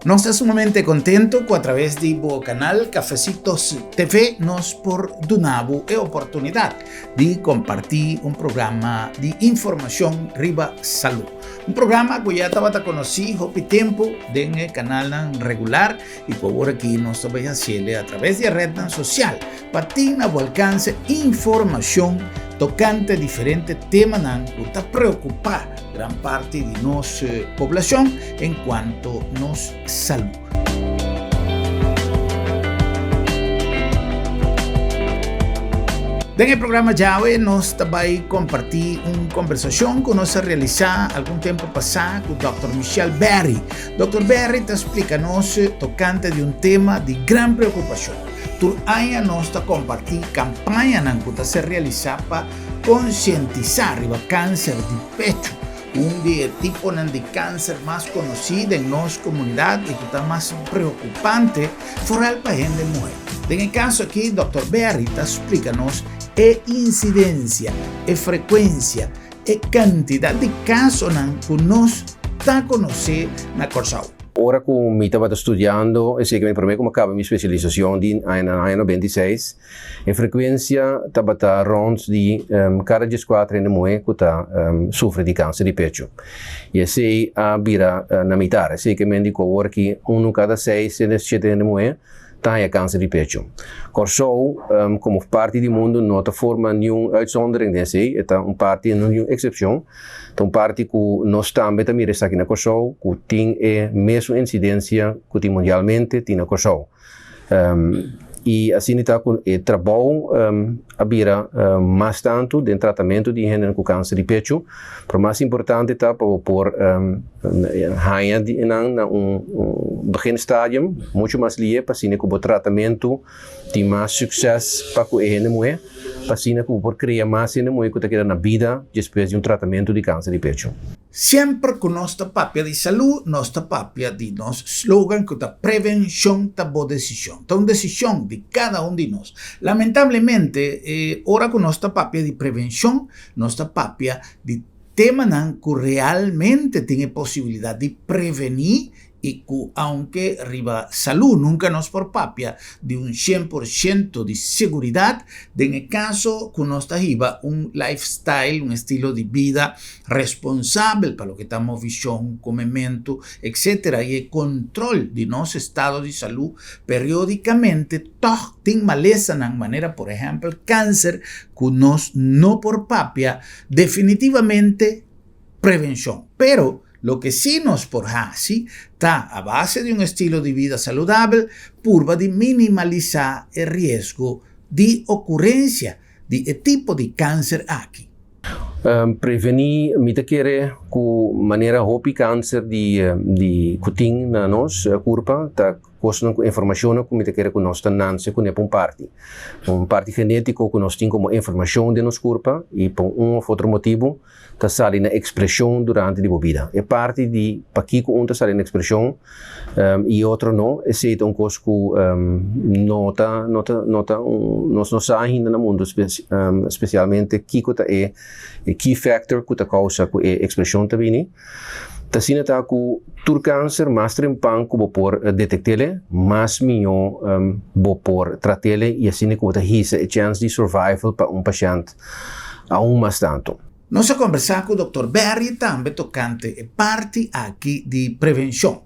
Nos ta sumamente contento cu a traves di bo canal Cafecitos TV nos por duna bo e oportunidad di comparti un programa di informacion riba salud. Un programa cu ya tabata conoci hopi tempo den e canalnan regular y cu awor aki nos ta bay haciele a traves di e rednan social pa tin na bo alcance informacion tocante diferente temanan cu ta preocupa gran parti di nos poblacion en cuanto nos salud. Den e programa djawe nos ta bai comparti un conversacion cu nos a realisa algun tempo pasa cu Dòkter Michel Berry. Dòkter Berry ta splica nos tocante di un tema di gran preocupacion. Tur aña nos ta comparti campañanan cu ta ser realisa pa concientisa riba cancer di pecho. Un di e tiponan di kanser mas konosí den nos komunidat i ku ta mas preokupante, foral pa hende muhé. Den e kaso akí, Dòkter Berry ta splika nos e insidensia, e frekuensia, e kantidat di kasonan ku nos ta konosé na Kòrsou. Ora ku mi tabata studiando, esei ku mi promé ku mi a kaba mi spesialisashon di aña aña 96, E frekuensia tabata rònt di kada dieskuater hende muhé ku ta sufri di kanser di pechu. I esei a bira na mitar. Esei ke men di ku awor aki unu kada seis hende, shete hende muhé ta haña kanser di pechu. Kòrsou komo parti di mundu no ta forma niun uitzondering den esei, e ta un parti, no niun eksepshon. Ta un parti ku nos tambe ta mira esaki na Kòrsou ku tin e mesun insidensia ku tin mundialmente tin na Kòrsou. I asina ta ku e trabou a bira mas tantu den tratamentu di hendenan ku kanser di pechu, pero mas importante ta pa bo por haña di nan na un begin stadium muchu mas lihe pa asina ku bo tratamentu tin mas sukses pa ku e hende muhé, pa asina ku bo por krea mas hende muhé ku ta keda na bida despues di un tratamentu di kanser di pechu. Semper ku nos ta papia di salú, nos ta papia di nos slogan ku ta Prevenshon ta bo desishon. Ta un desishon di kada un di nos. Lamentablemente, e ora ku nos ta papia di prevenshon, nos ta papia di temanan ku realmente tin e posibilidat di prevení i ku aunke riba salú nunka nos por papia di un shen por shento di seguridat, den e kaso ku nos ta hiba un lifestyle, un estilo di bida responsabel pa loke ta movishon, komementu, etcetera i e kontrol di nos estado di salú periodikamente tòg tin malesanan manera por ehèmpel kanser ku nos no por papia definitivamente prevenshon. Pero Loke sí nos por hasi ta, a base di un estilo di bida saludabel, purba di minimalisá e riesgo di okurensia di e tipo di kanser aki. Prevení, Mi ta kere ku manera hopi kanser di di ku tin na nos kurpa ta Kosnan ku informashonnan ku mi ta kere ku nos ta nanse kuné pa un parti. Un parti genétiko ku nos tin komo informashon den nos kurpa i pa un òf otro motibu ta sali na ekspreshon durante di bo bida. E parti di pakiko un ta sali na ekspreshon i e otro no, esei ta un kos ku no ta no ta no ta un nos no sa ainda na mundu spesialmente kiko ta e key factor ku ta kousa ku e ekspreshon ta bini. Ta asina ta ku tur kanser mas trempan ku bo por detektele, mas mihó bo por tratele i asina ku bo ta hisa e chèns di survival pa un pashènt aun mas tantu. Nos a kombersá ku Dòkter Berry tambe tokante e parti aki di prevenshon.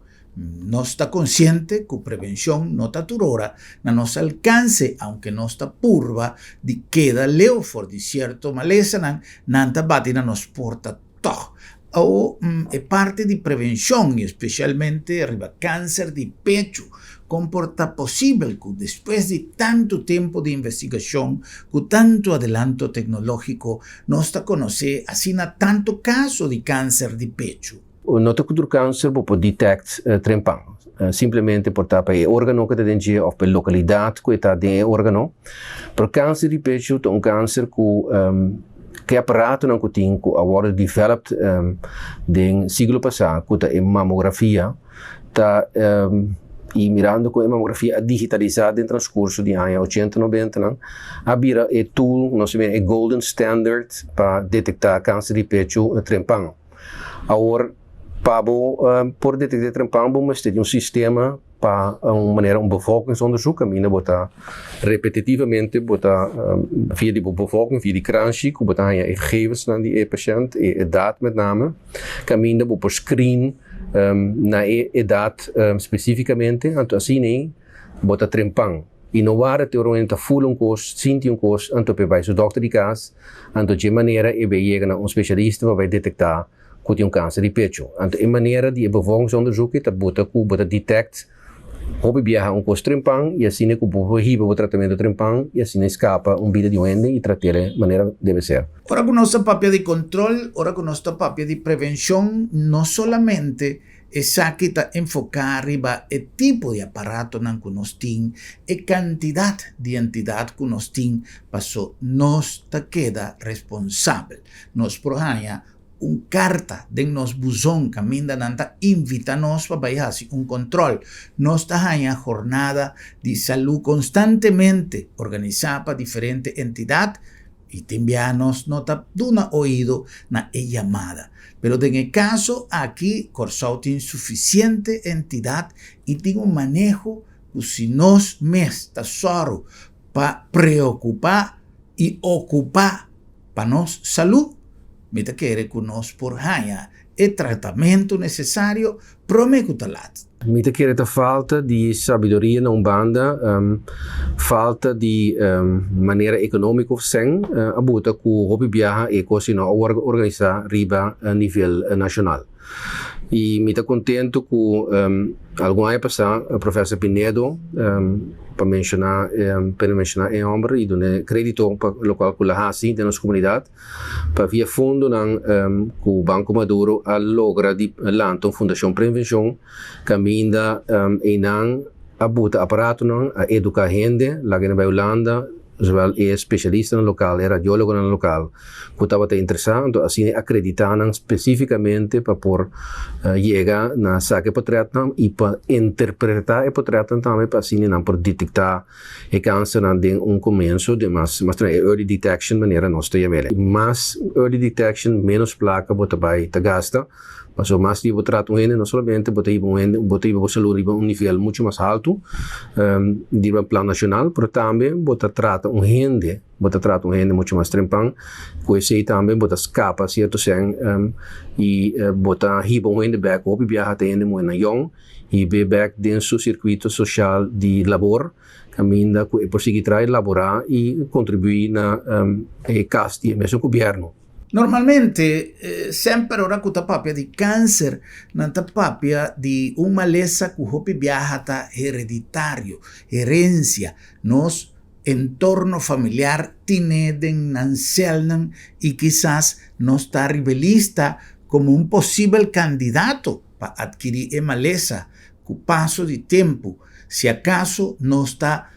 Nos ta konsiente ku prevenshon no ta tur ora na nos alkanse, aunke nos ta purba di keda leu for di sierto malesanan, nan ta bati na nos porta Tòg, awo e parti di prevenshon i espesialmente riba kanser di pechu, kon por ta posibel ku despues di tantu tempu di investigashon, ku tantu adelanto teknológiko, nos ta konosé asina tantu kaso di kanser di pechu? No ta ku tur kanser bo por detect trempan. Simplemente por ta pa e órgano ku ta den dje òf pa e lokalidat ku e ta den e órgano. Pero kanser di pechu ta un kanser ku Ke aparatonan ku tin ku a wòrdu developed den siglo pasá ku ta e mamografia ta i mirando ku e mamografia a digitalisá den transkurso di aña ochenta nobentanan a bira e tool nos ta mira e golden standard pa detektá kanser di pechu trempan. Awor. Pa bo por detekt'é trempan bo mester di un sistema pa un manera un bevolkingsonderzoek kaminda bo ta repetitivamente bo ta via di bo bevolking via di kranshi ku bo ta haña e gegevensnan di e pashènt e edat met name kaminda bo por screen na e edat spesífikamente anto asina ei bo ta trempan i no wara te ora un hende ta fula un kos sinti un kos anto p'e bai su dòkter di kas anto dje manera e bai yega na un spesialista pa bai detektá ku tin un kanser di pecho. Anto e manera di e bevolkingsonderzoek ta buta ku bo ta detect hopi biaha un kos trempan i asina ku bo por hiba bo tratamentu trempan i asina skapa un bida di un hende i trat'el manera debe ser. Ora ku nos ta papia di kontrol, ora ku nos ta papia di prevenshon, no solamente esaki ta enfoká riba e tipo di aparatonan ku nos tin, e kantidat di entidat ku nos tin, paso nos ta keda responsabel. Nos por haña un karta den nos buzon kaminda nan ta invita nos pa bai hasi un kontrol. Nos ta haña jornada di salú konstantemente organisá pa diferente entidat i tin biaha nos no ta duna oido na e yamada. Pero den e kaso aki Kòrsou tin sufisiente entidat i tin un maneho ku si nos mes ta sòru pa preokupá i okupá pa nos salú, mi ta kere ku nos por haña e tratamentu nesesario promé ku ta lat. Mi ta kere ta falta di sabiduria na un banda, falta di manera ekonómiko sèn a buta ku hopi biaha e kos no a wòrdu organisá riba nivel nashonal. I mi ta kontentu ku algun aña pasá Professor Pinedo pa menshoná pa menshoná e hòmber i dun'é krédito pa lokual ku el a hasi den nos komunidat pa via fondonan ku Banko Maduro a logra di lanta un fundashon prevenshon kaminda einan a buta aparatonan a eduká hende laga nan bai Hulanda zowel e spesialistanan lokal e radiólogonan lokal ku tabata interesá, anto asina e akreditá nan spesífikamente pa por yega na saka e potretnan i pa interpretá e potretnan tambe pa asina nan por detektá e kansernan den un komienso den mas mas e early detection manera nos ta yam'el. Mas early detection ménos plaka bo ta bai ta gasta, pasobra mas di bo trata un hende no solamente bo ta hiba un hende bo ta hiba bo salú riba un nivel muchu mas haltu riba plan nashonal, pero tambe bo ta trata un hende. Bo ta trata un hende muchu mas trempan, ku esei tambe bo ta skapa sierto sèn i bo ta hiba un hende bèk. Hopi biaha ta hende muhénan yòn hib'é bèk den su sirkuito soshal di labor, kaminda ku e por sigui traha i laborá i kontribuí na e kas di e mesun gobièrnu. Normalmente, semper ora ku ta papia di kanser, nan ta papia di un malesa ku hopi biaha ta hereditario, herensia. Nos entorno familiar tine den nan celnan y kisas nos ta riba e lista como un posibel candidato pa adkiri e malesa cu paso di tempo, si acaso nos ta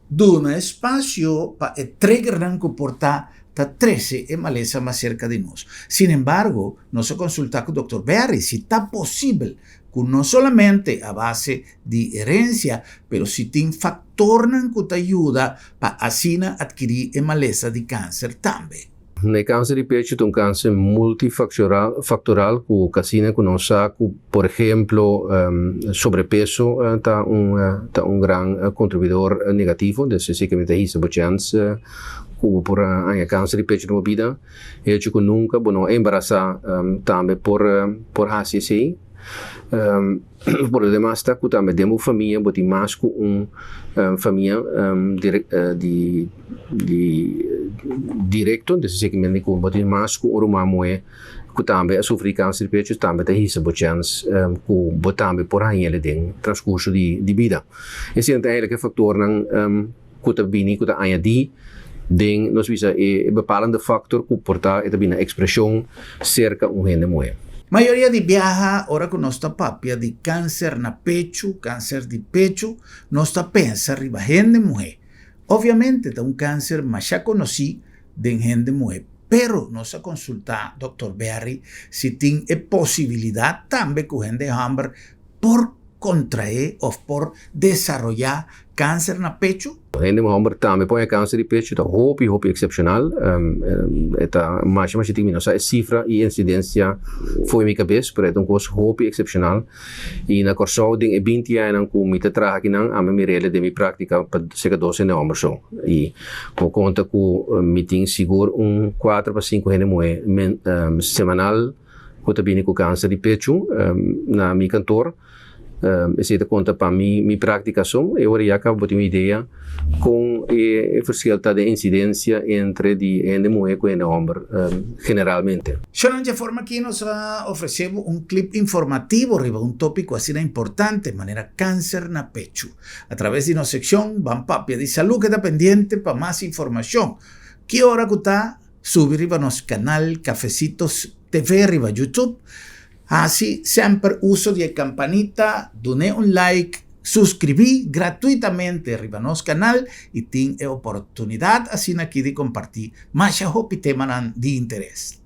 duna espacio pa e triggernan cu por ta ta trece e malesa mas cerca di nos. Sin embargo, nos a consulta cu Doctor Berry si ta posibel cu no solamente a base di herencia, pero si tin factornan cu ta yuda pa asina adkiri e malesa di cancer tambe. E cancer di pecho ta un cancer multifactoral cu casina cu nos sa cu por ehemplo sobrepeso ta un ta un gran contribuidor negativo, dus esey ta hisa bo chens cu bo por haña cancer di pecho den bo bida. E hecho cu nunca bo no a embarasa tambe por por haci esey. Por lo demas ta cu tambe den bo famia bo tin mas cu un famia di di directo, entonces esey kimen di cu bo tin mas cu un ruman muhe cu tambe a sufri di cancer di pecho tambe ta hisa bo chens cu bo tambe por hañ'el den transcurso di bida. Esey ta eigenlijk e factornan. ku ta bini ku ta añadí den nos bisa e bepalende faktor ku por ta e ta bini na ekspreshon serka un hende muhé. Mayoria di biaha ora ku nos ta papia di kanser na pechu, kanser di pechu, nos ta pensa riba hende muhé. Obviamente ta un kanser masha konosí den hende muhé, pero nos a konsultá Dòkter Berry si tin e posibilidat tambe ku hende hòmber por. kontraé òf por desaroyá kanser na pechu? Hende hòmber tambe por haña kanser di pechu, ta hopi hopi eksepshonal. E ta masha masha tiki, mi no sa e sifra i insidensia fo'i mi kabes, pero e ta un kos hopi eksepshonal. I na Kòrsou den e binti añanan ku mi ta traha akinan, ami a mir'el den mi práktika pa serka dos hende hòmber so. I por konta ku mi tin sigur un kuater pa sinku hende muhé semanal ku ta bini ku kanser di pechu na mi kantor. Esei ta konta pa mi mi práktika so. E ora ya kaba bo tin un idea kon e verschil ta den insidensia entre di hende muhé ku hende hòmber generalmente. Shonnan dje forma aki nos a ofresé bo un klip informativo riba un tópiko asina importante manera kanser na pechu. A traves di nos sekshon Ban Papia di Salú keda pendiente pa mas informashon. Ki ora ku ta subi riba nos kanal Cafecitos TV riba YouTube. Hasi semper uso di e kampanita, dun'é un like, suskribí gratuitamente riba nos kanal i tin e oportunidat asina aki di kompartí masha hopi temanan di interes.